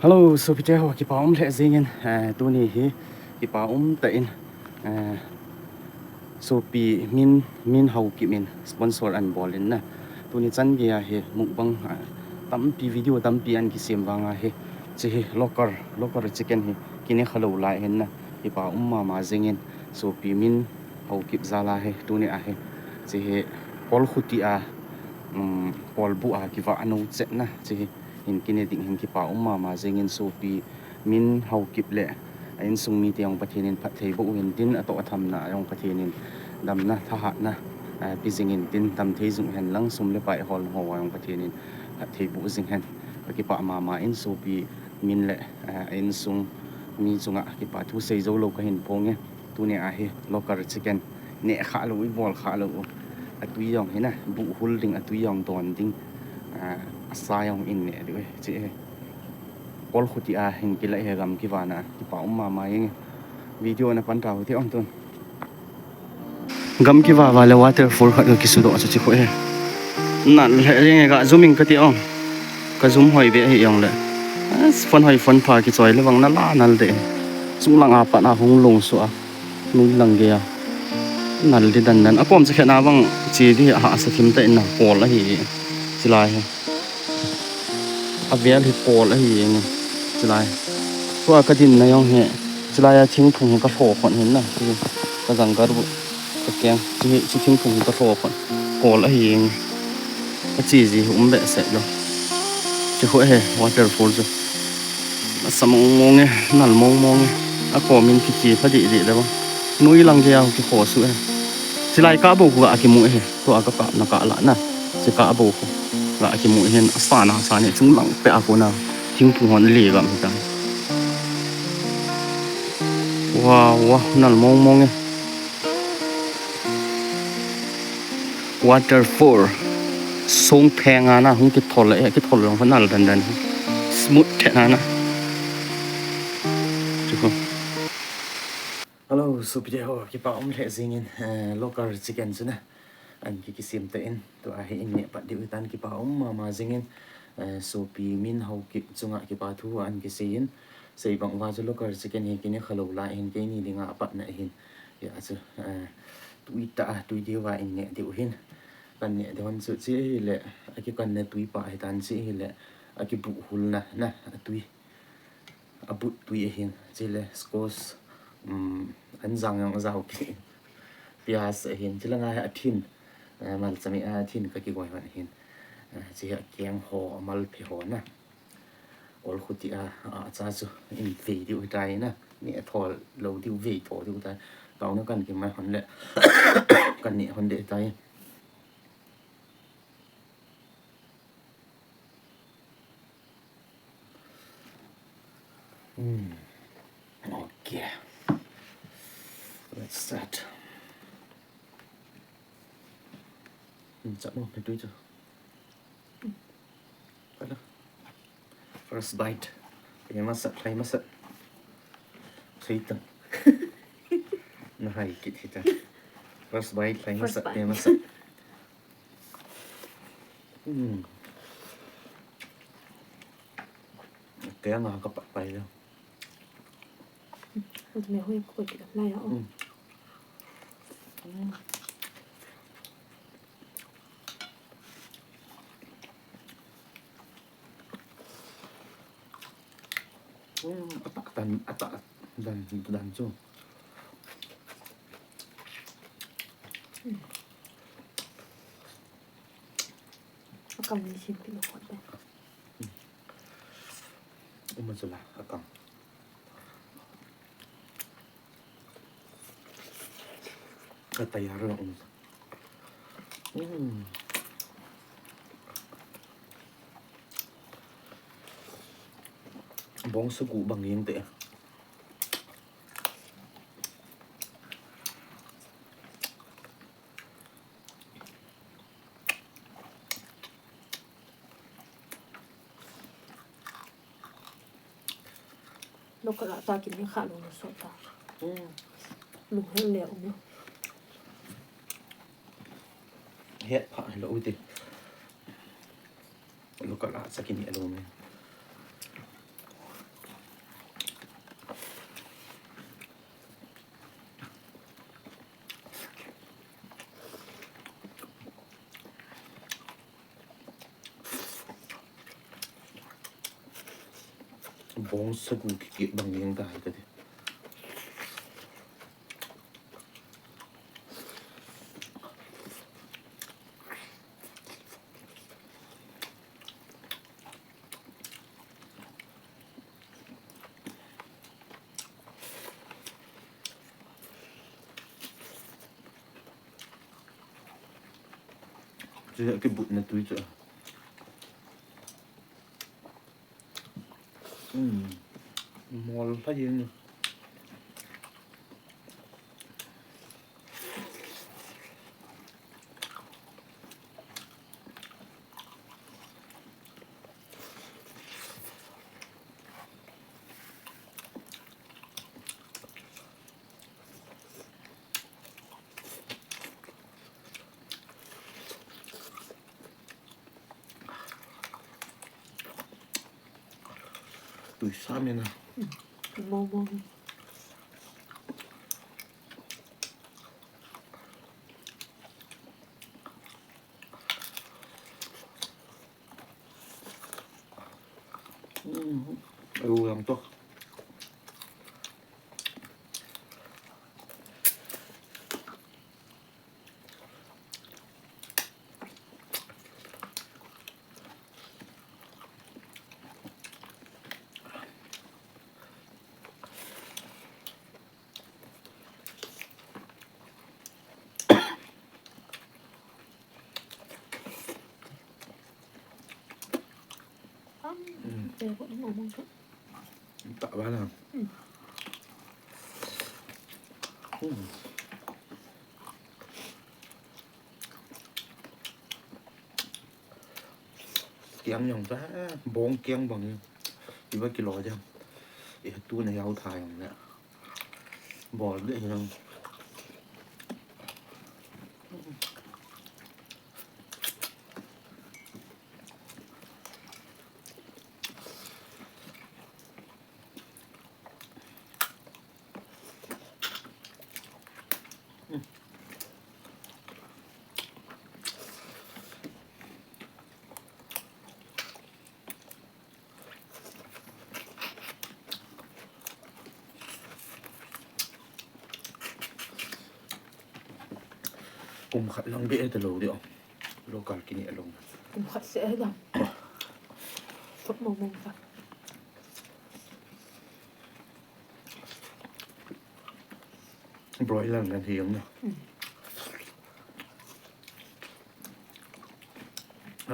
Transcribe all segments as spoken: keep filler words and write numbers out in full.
Hello, sopite ho, kipa um lheh jingin, eh, tuni hi kipa um tah in, eh, sopi Min, Min Haokip in sponsor ahin bol in na. Tuni chan geiya hi mukbang, eh, tampi, video tampi ahin kisem vang a hi, hiche hi local, local chicken hi kine kha lou lai hin na. Kipa um mama jingin, sopi Min Haokip jal a hi, tuni a hi, hiche hi kolkhuti a, um, kolbu a kivah nou chet na, hiche hi hin kine ding hin kipa um mama jingin, sopi Min Haokip le a insung mite jong Pathen in phatthei boh u hen tin, atoh athamna jong Pathen in damna, thahatna, eh, pe jing hen tin, damthei jing u hen lang, sum le pai hol ho jong Pathen in phatthei boh jing hen. Ka kipa mama in, sopi Min le, eh, a insung mi chunga kipa thu sei jou lou kahin phong e. Tuni a hi local chicken neh kha lou, ibol kha lou u. Atui jong hi na, buh hul ding, atui jong don ding. Ah, asa jong in neh diu e, hiche hi. Kolkhuti a hin kila hi, gam kiva na, kipa um mama jing e. Video na pan tau ti ong tun. Gam kiva va le waterfall khat ka kisudoh chu hiche khu e. Nal lheh jing e, ga zoom ing kati ong. Ka zoom hoi be hi jong le. As, phone hoi phone pha kichoi le vang nal a nal de. Chunglang a pat a hung lungsuh a. Nui lang geiya. Nal di dan dan. Akom cha khet na vang che di, ahahsa thim tah in na, pol ahi. Chulai hi. Avel hi pol ahi jeng e. Chulai. Tua ka dinna jong hi. Chulai a thingphung hi ka lho khon hin na. Ka janggal bu. Ka keng. Hiche, hiche thingphung hi ka lho khon. Pol ahi jeng e. Ache ji hi um behseh lou. Hiche khu hi waterfall chu. Asa mong mong e, nal mong mong e. Akom in kiche pha deh deh le vang. Nui lang geiya kikhosuh e. Chulai kah bou khu ga kimu e. Tua ka kah na kah lah na. Hiche kah bou khu ga kimu hin, asa na asa ne, chunglang peh a kona thingphung hon le gam hitan. Wow, wow, nal mong mong e. Waterfall. Song pheng a na, hung kithol e, kithol jong nal dan dan. Smooth the na na. Hello, sopite ho, kipa um lheh jingin, eh, local chicken chu na. Ahin ki, kisem tah in, tua hi in neh pat diu hitan, kipa um mama jingin, eh, sopi Min Haokip chunga kipa thu ahin kisei in, sei bang uva chu local chicken hi kine kha lou lai hin, keini dinga apatna ahin. Hia chu, eh, tui tah a, tui diu va in neh diu hin. Kan neh diu hon chu hiche hi le, akikan na tui pa hitan, hiche hi le, akibuh hul na, na, atui. Abut tui ahin, chule squash, um, anjang jong ajao kit in. Piaz ahin, chule ngai hi athin, eh, malcha meh a athin ka kigoi hon ahin. Eh, hiche hi akeng ho, amalphe ho na. Kolkhuti a, a, acha chu in vei diu hitai na. Neh thol lou diu, vei thol diu tai. Taona kan kimai hon le, kan neh hon deh tai. Hmm. Okay. Let's start. Hmm, chak mo, tui chu. Hala. First bite. Pe masat, lhai masat. Sei tang. Na hai kit hita. First bite, lhai masat, pe masat. Hmm. Kaya nga ka pa, pa ya. Ito may huy ko kaya na ya, oh. Hmm. Hmm. Hmm, atak dan, atak dan, dan chu. Hmm. Akam ni sim pilo ko te. Hmm. Uma chu la, akam. Ka tayar na um. Mm. Bong sagu bang yen te. Local a ta kine kha lou na so ta. Hmm. Lou hel le um. Het pha lou ti. Local a cha kine lou me. Bong sagu kikeh bang jeng ta hi kati. Chu hi kibutna tui chu. Um, mol lha jeng. Tui sa mena. Mong mong. Mm. Ayu yang to. Tah bana. Kiang jong ta, bong kiang bang. Iba kilo jang. I tu na yau tha jong na. Bol de jang. Kum khat lang be ta lo di o. Local kini a lo. Kum khat se da. Sop mong mong ta. Broiler na hi jong na.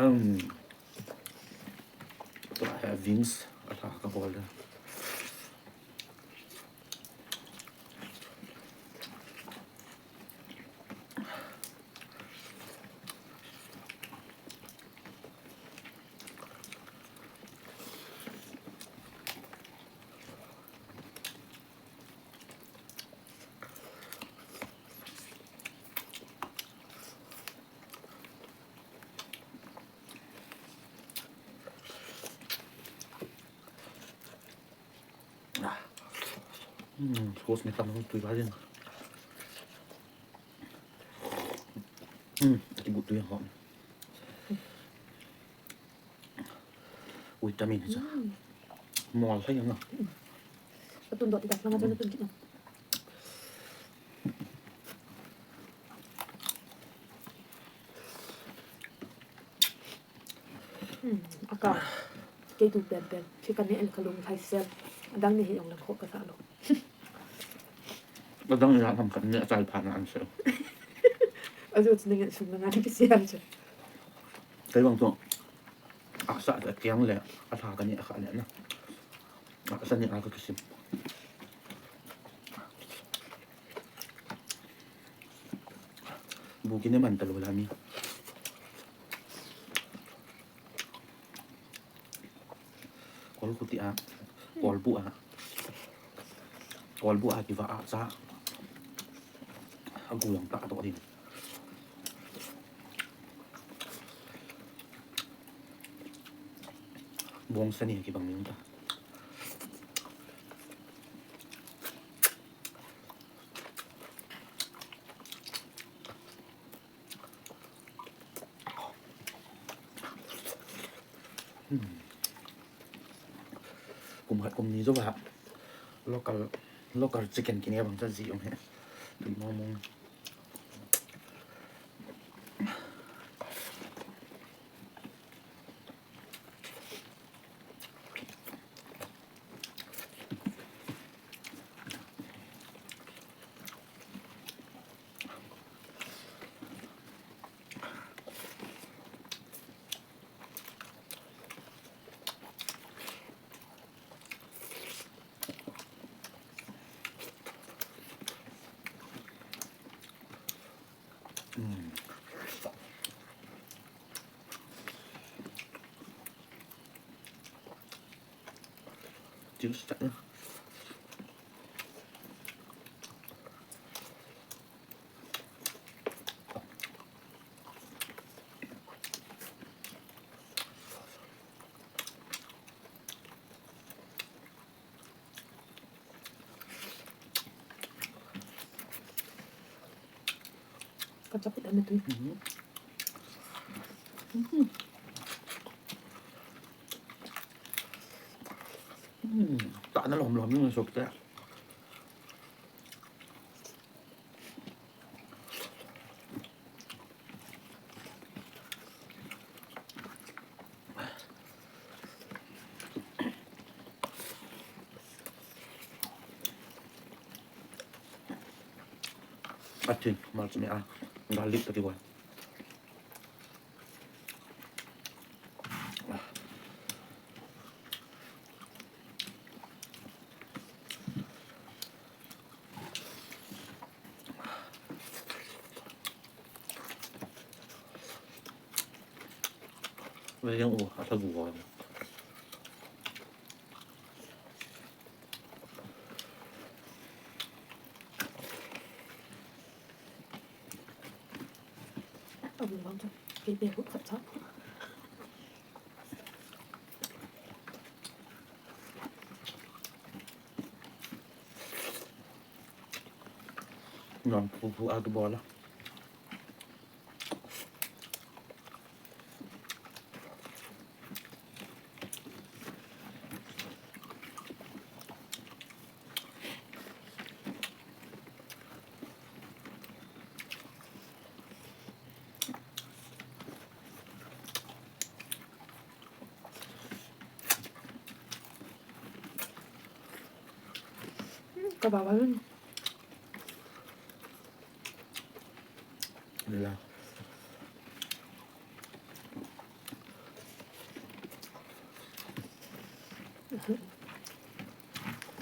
Um, tua hi wings a lha ka bol da. Hmm, sauce ni tam tui ba din. Hmm, kibut tui ho. Vitamin hi chu. Mol thei ang a. Atun dot ida, langa chun atun kit na. Hmm, aka. Kei tu pen pen. Kei ka ne en ka lung thai sel. Adang ne hi ong lang kho ka sa lo. Adang ina tham khat ne achal pha na an se. Ajo chu ne ngen sum na nga ni kisiam che. Kei bang tu. Asa ta kiang le, asa ka ni asa le na. Asa ni asa kisim. Bu kine man ta lo la mi. Kol khuti a, kol bu a. Kol bu a kiva a sa. Agu jong ta to din. Bong sa ni kibang ni ta. Hmm. Kum khat kum ni jou a local, local chicken kine bang cha ji jong hi. Tui mong mong. Juice tak na. Kachapit ana tui. Tahna lom lom ni sok te. Atin, mal simi a, garlic tadi wan. Yang u, asa gua. Abu bang chu, kei te hut khat cha. Non phu phu a tu bola. Ka ba ba lun. Nila.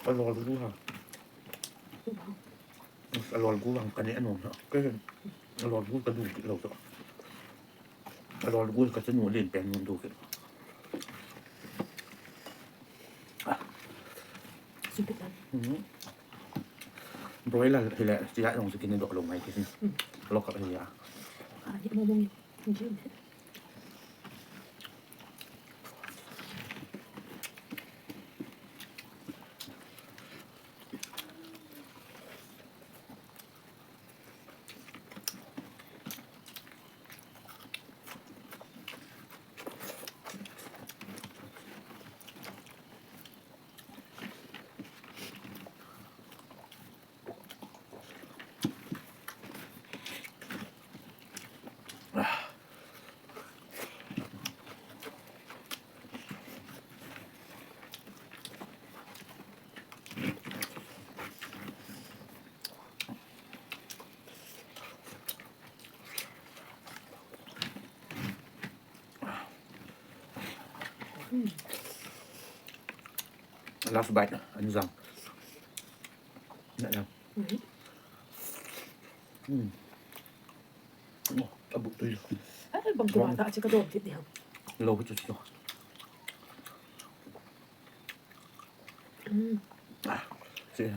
Alol gu ha. Alol gu ha, ka ne anom ha. Ka alol gu ka du kit lou to. Alol gu ka chanu len pen nom du kit. Sipit lam. Broiler hile, tia jong chu kine doh lou ngai kit. Local hile. Ani mo mo. Last bite, anjang. Nak ya. Hmm. Oh, abu tu. Ai, bang tu mata achi ka dom tit diam. Lo chu chu. Hmm. Ah, si.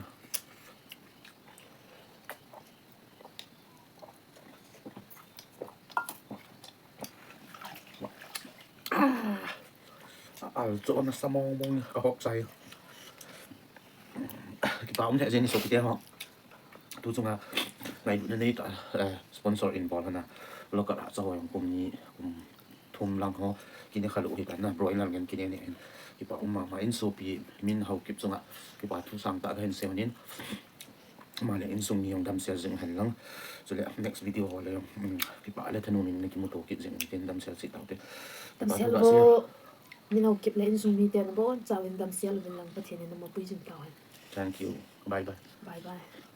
Al chu na sa mong mong ka hok sai. Kipa um the jing so kite ho. Tu chunga ngai du na nei ta, eh, sponsor in bol na. Local a cha ho jong kum ni, kum Pum lang ho, kine kha lou hi ta na, broiler ngen kine ne hin. Kipa um mama in, sopi Min Haokip chunga kipa thu sangtah kahin sei in. Ama le insung mi jong damsel jing hen lang. Chule next video ho le jong, um, kipa le thanom in nakimuto kit jing in, damsel cheh taute. Damsel ho, Min Haokip le insung miten abonchauvin damsel uvin lang, Pathen in nama pui jing tauhen. Thank you. Bye bye. Bye bye.